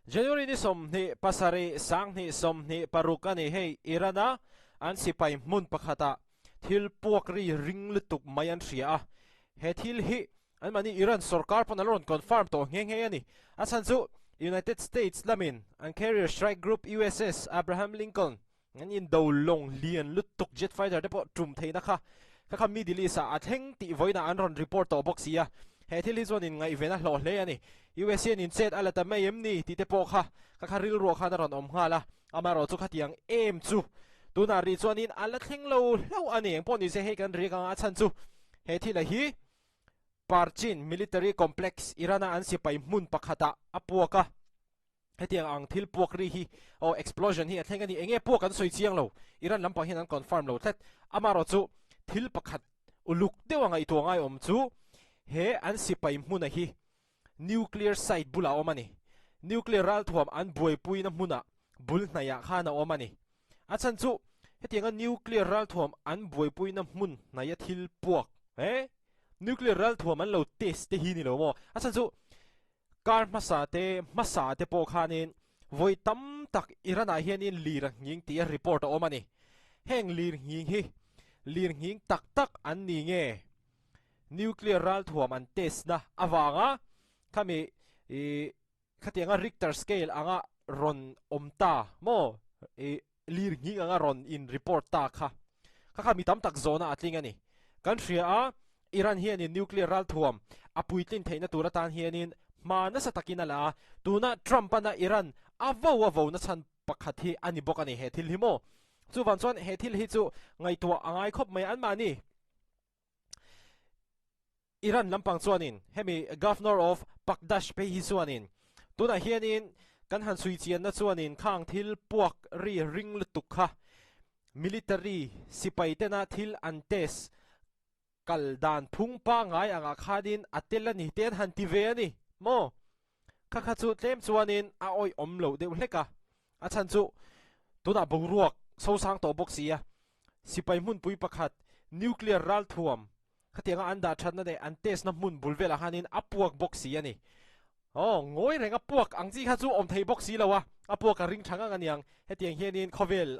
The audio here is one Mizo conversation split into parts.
January ni 27 2026 a ni. Hei Iran-a an sipai hmun pakhata thil puak ri ring lutuk mai an hria a. He thil hi anmahni Iran sorkar pawn an rawn confirm tawh nghe nghe a ni. A chhan chu United States lamin an carrier strike group USS Abraham Lincoln an indo lawng lian lutuk jet fighter te pawh tum theihna kha kha kha Middle East ah a thleng tih vawiinah an rawn report tawh bawk si a. He thil hi chuan inngaihven a hlawh hle a ni. US hian inchet a la ta mai em ni tih te pawh kha kha kha rilruah khan a rawn awm nghal a. Amaherawh chu khatiang em chu tunah rih chuanin a la thleng lo hlauh a ni. Engpawh nise hei kan riak anga a chhan chu he thil a hi Parchin Military Complex Iran-a an sipai hmun pakhatah a puak a. Hetiang ang thil puak ri hi aw explosion hi a thleng a ni. Enge puak an sawi chiang lo. Iran lampang hian an confirm lo tlat. Amaherawh chu thil pakhat uluk deuh a ngaihtuah ngai awm chu he an sipai hmuna hi nuclear site bulah a awm a ni. Nuclear ralthuam an buaipuina hmunah bul hnaiah khan a awm a ni. A chhan chu hetianga nuclear ralthuam an buaipuina hmun hnaia thil puak he nuclear ralthuam an lo test te hi ni lo maw? A chhan chu Kar hmasa te hmasa te pawh khanin vawi tam tak Iran-ah hianin lir a nghing tih a report a awm a ni. Heng lir nghing hi lir nghing tak tak an ni nge? Nuclear ralthuam an test na avanga khami ih khatianga Richter scale anga rawn awm ta maw ih lir nghing anga rawn in report ta kha kha kha mi tam tak zawhna a tling a ni. Kan hria a, Iran hianin nuclear ralthuam a puitlin theihna tur atan hianin hma nasa takin a la a, tuna Trump-ana Iran a vo a vo na chhan pakhat hi a ni bawk a ni he thil hi maw? Chuvang chuan he thil hi chu ngaihtuah a ngai khawp mai anmahni. Iran lampang chuanin hemi Governor of Pakdash phei hi chuanin tunah hianin kan han chhui chianna chuanin khang thil puak ri ring lutuk kha military sipai tena thil an test kal dan phung pangngai angah khanin a tel a ni te an han ti ve a ni maw? Kha kha chu tlem chuanin a awih awm loh deuh hlek a, a chhan chu tunah boruak sosang tawh bawk si a, sipai hmunpui pakhat nuclear ralthuam Khatianga an dah thatna leh an test na hmun bul velah khanin a puak bawk si a ni. Aw, ngawi reng a puak ang chi kha chu awm thei bawk si lo a, a puak a ring tha ngang a niang. Hetiang hianin khawvel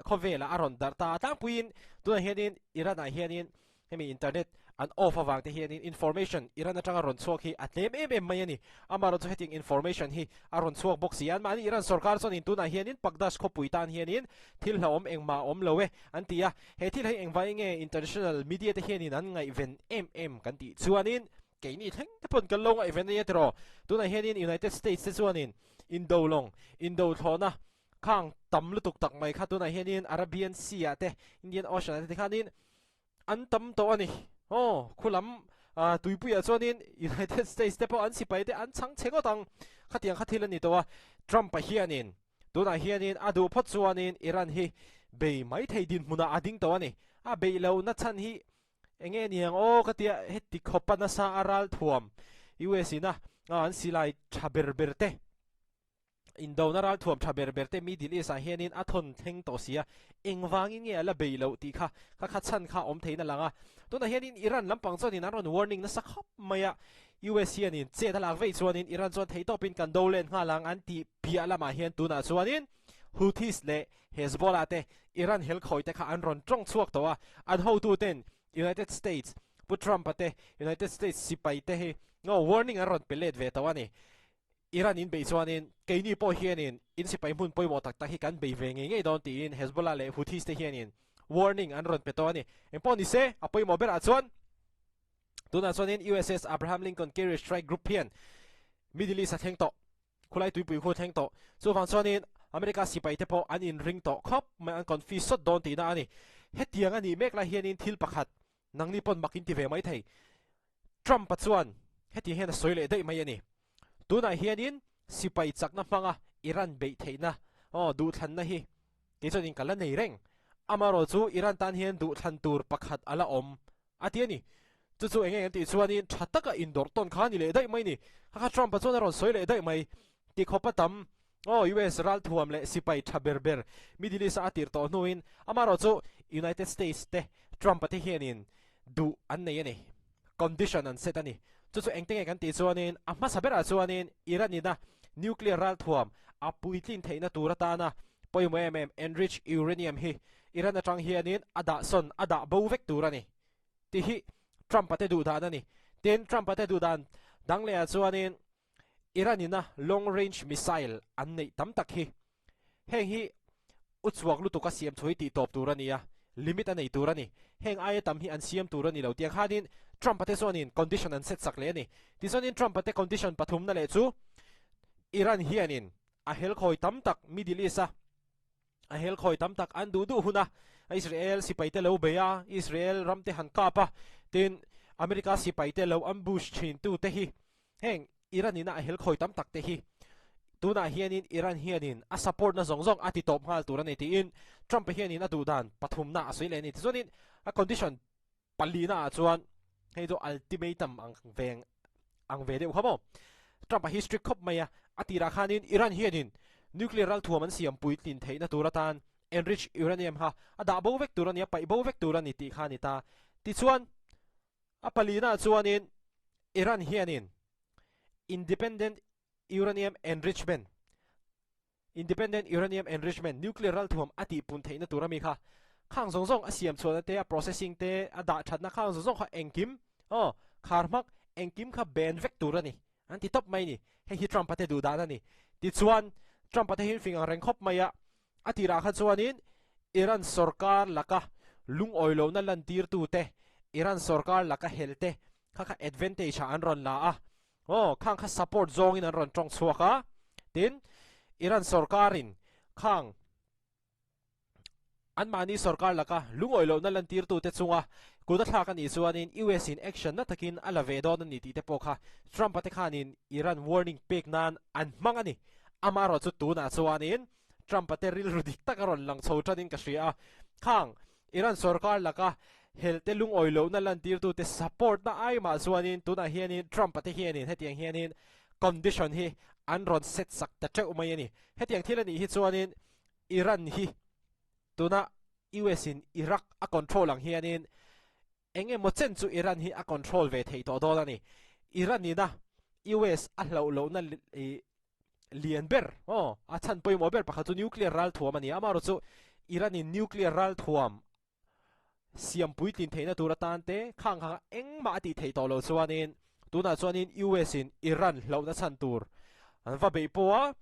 khawvelah a rawn darh ta a tlangpuiin tunah hianin Iran ah hianin hemi internet an off avang te hianin information Iran atanga rawn chhuak hi a tlem em em mai a ni. Amaherawhchu hetiang information hi a rawn chhuak bawk si a, anmahni Iran sorkar chuanin tunah hianin Pakdash khawpui tan hianin thil hlauhawm engmah a awm lo e an ti a. He thil hei engvai nge international media te hianin an ngaihven em em kan tih chuanin keini thleng te pawn kan lo ngaihven ania tiraw? Tunah hianin United States te chuanin indo lawng, indo thlawhna khang tam lutuk tak mai kha tunah hianin Arabian Sea ah te, Indian Ocean ah te tikhanin an tam tawh a ni. Aw, khulam tuipuiah chuanin United States te pawh an sipai te an chhang chhe ngawt ang. Khatiang kha thil a ni tawh a, Trump-a hianin Tunah hianin a duh phawt chuanin Iran hi bei mai thei dinhmunah a ding tawh a ni. A beih lohna chhan hi eng nge ni ang aw ka tia heti khawpa nasa a ralthuam US ina an silai tha ber ber te, indona ralthuam tha ber ber te Middle East ah hianin a thawn thleng tawh si a, engvangin nge a la beih loh tih kha kha kha chhan kha awm theiin a lang a. Tunah hianin Iran lampang chuanin an rawn warning nasa khawp mai a, US hianin chet a lak veih chuanin Iran chuan theihtawpin kan do len nghal ang an tih piah lamah hian tunah chuanin Houthis leh Hezbollah te Iran helkhawi te kha an rawn tawng chhuak tawh a, an hotuten United States Pu Trump-a te United States sipai te hi no warning an rawn pe let ve tawh a ni. Iran in beih chuanin keini pawh hianin in sipai hmun pawimawh tak tak hi kan bei ve ngei ngei dawn tiin Hezbollah leh Houthis te hianin warning an rawn pe tawh a ni. Engpawh ni se, a pawimawh berah chuan Tunah chuanin USS Abraham Lincoln Carrier Strike Group hian Middle East a thleng tawh, khulai tuipui khu a thleng tawh. Chuvang chuanin America sipai te pawh an inring tawh khawp mai, an confi sawt dawn tihna a ni. Hetiang a nih mek lai hianin thil pakhat nangni pawn mak in ti ve mai thei. Trump-a chuan hetiang hian a sawi leh daih mai a ni. Tunah hianin sipai chakna hmanga Iran beih theihna, aw, duhthlanna hi kei chuanin ka la nei reng. Amaherawh chu Iran tan hian duhthlan tur pakhat a la awm A ti a ni. Chu chu eng eng an tih chuanin tha taka indawrh tawn kha a ni leh daih mai ni. Kha kha Trump-a chuan a rawn sawi leh daih mai. Ti khawpa tam, aw, US ralthuam leh sipai tha ber ber Middle East-a a tir tawh hnuin amaherawh chu United States te Trump-a te hianin duh an nei a ni. Condition an set a ni. Chu chu engte nge kan tih chuanin a hmasa berah chuanin Iran-ina. Nuclear ralthuam a puitlin theihna tur atana pawimawh em em enriched uranium hi Iran atang hianin a dah sawn a dah bo vek tur a ni tih hi Trump-a te duh dan a ni. Tin, Trump-a te duh dan dang lehah chuanin Iran ina long range missile an neih tam tak hi heng hi uchuak lutuk a siam chhuai tih tawp tur a ni a, limit a nei tur a ni. Heng aia tam hi an siam tur a ni lo tiang khanin Trump-a te chuanin condition an set sak leh a ni. Tichuanin Trump-a te condition pathumna leh chu Iran hianin a helkhawi tam tak Middle East-a A helkhawi tam tak an duh duh hun a, Israel sipaite lo bei a, Israel ramte han kap a, tin America sipaite lo ambush thin tu te hi heng Iran ina a helkhawi tam tak te hi tunah hianin Iran hianin a support na zawng zawng a ti tawp nghal tur a ni tiin Trump hianin a duh dan pathumna a sawi leh a ni. Tichuanin a condition Palina ah chuan hei chu ultimatum ang veng ang ve deuh kha maw. Trump a history khawp mai a, a tirah khanin Iran hianin nuclear ralthuam an siam puitlin theihna tur atan enriched uranium kha a dah bo vek tur a ni, a paih bo vek tur a ni tih kha a ni ta. Tichuan a palina ah chuanin Iran hianin independent uranium enrichment Independent Uranium Enrichment, Nuclear ralthuam a tihpun theihna tur ami kha khang zawng zawng a siam chhuahna te, a processing te, a dah thatna khang zawng zawng kha engkim, aw, khar hmak, engkim kha ban vek tur a ni, an ti tawp mai a ni. Hei hi Trump-a te duh dan a ni. Tichuan, Trump-a te hi fing ang reng khawp mai a, a tirah kha chuanin Iran sorkar laka lungawi lohna lantirtute, Iran sorkar laka helte kha kha advantage-ah an rawn la a, Aw, khang kha support zawngin an rawn tawng chhuak a, tin, Iran sorkarin khang anmahni sorkar laka lungawi lohna lantirtute chunga kut a thlak a nih chuanin US in action na takin a la ve dawn a ni tih te pawh kha Trump-a te khanin Iran warning pek nan an hmang a ni. Amaherawhchu chu tunah chuanin Trump-a te rilru dik tak a rawn lang chho tanin ka hria a, khang Iran sorkar laka helte lungawi lohna lantirtute support na ai mah chuanin tunah hianin Trump-a te hianin hetiang hianin condition hi an rawn set sak ta teuh mai a ni. Hetiang thil a nih hi chuanin Iran hi tuna US in Iraq a control ang hianin eng emaw chen chu Iran hi a control ve thei tawh dawn a ni. Iran ina US a hlauh lohna lian ber aw a chhan pawimawh ber pakhat chu nuclear ralthuam a ni a, amaherawh chu Iran in nuclear ralthuam siam puitlin theihna tur atan te khang kha engmah a tih theih tawh loh chuanin tunah chuanin US in Iran hlauhna chhan tur an va beih pawh a,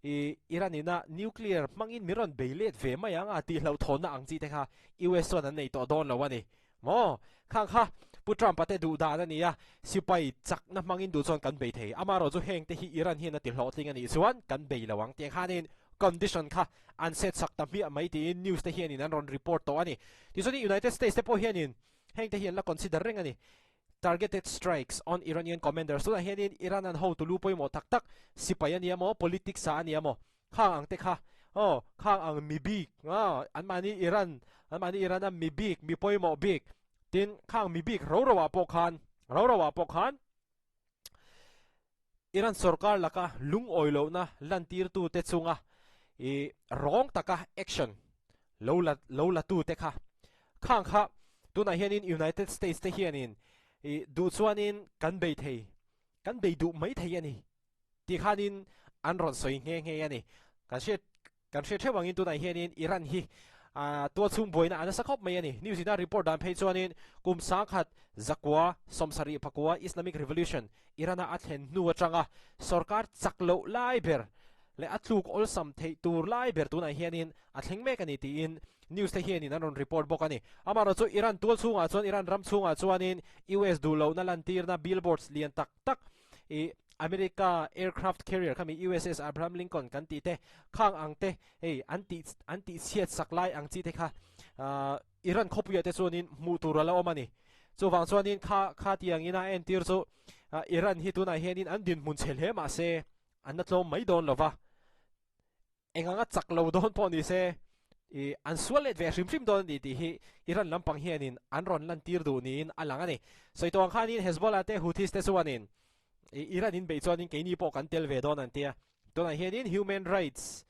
ih Iran ina nuclear hmangin min rawn bei let ve mai ang a tih hlauhthawnna ang chi te kha US chuan an nei tawh dawn lo a ni. Maw? Khang kha Pu Trump-a te duh dan a ni a, sipai chakna hmangin duh chuan kan bei thei. Amaherawh chu heng te hi Iran hian a ti hlawhtling a nih chuan kan bei lo ang tiang khanin condition kha an set sak ta hmiah mai tiin news te hianin an rawn report tawh a ni. Tichuanin United States te pawh hianin heng te hi an la consider reng a ni. Targeted strikes on Iranian commanders tunah hianin Iran an hotu lu pawimawh tak tak sipai a nia maw, politics ah a nia maw, Khang ang te kha aw, khang ang mi bik aw, anmahni Iran, anmahni Iran a mi bik, mi pawimawh bik, tin khang mi bik ro ro ah pawh khan, ro ro ah pawh khan Iran sorkar laka lungawi lohna lantirtu te chunga i rawng taka action lo la lo la tu te kha, khang kha tunah hianin United States te hianin i duh chuanin kan bei thei, kan bei duh mai thei a ni. Ti khanin an rawn sawi nghe nghe a ni. Kan hriat kan hriat theuh angin tunah hianin Iran hi tual chhung buaina a nasa khawp mai a ni. News ina report dan phei chuanin kum sangkhat zakua sawmsarih pakua Islamic Revolution Iran-a a thlen hnu atanga sorkar chak loh lai ber leh a tluk awlsam theih tur lai ber tunah hianin a thleng mek a ni tiin news te hianin an rawn report bawk a ni. Amaherawhchu Iran tual chhungah chuan Iran ram chhungah chuanin US duh lohna lantirna billboards lian tak tak I America aircraft carrier kha mi USS Abraham Lincoln kan tih te khang ang te hei an tih an tih chhiat sak lai ang chi te kha Iran khawpuiah te chuanin hmuh tur a la awm a ni. Chuvang chuanin kha kha tiang ina entir chu Iran hi tunah hianin an dinhmun chhe hle mahse an la tlawm mai dawn lova. Eng anga chak lo dawn pawh ni se, i an sual let ve hrim hrim dawn a ni tih hi Iran lampang hianin an rawn lantir duh niin a lang a ni. Sawi tawh ang khanin Hezbollah te Houthis te chuanin i Iran in beih chuanin keini pawh kan tel ve dawn an tia. Tunah hianin human rights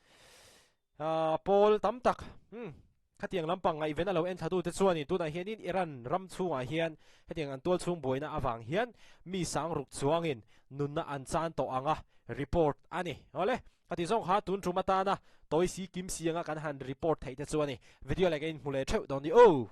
pawl tam tak umm khatiang lampang ngaihven a lo en thlatute chuanin tunah hianin Iran ram chhungah hian hetiang an tual chhung buaina avang hian mi sang ruk chuangin nunna an chan tawh ang a. report a ni. Awle, ka ti zawng kha tun tum atana tawi si kim si anga kan han report theih te chu a ni. Video leh ka inhmu leh theuh dawn ni aw.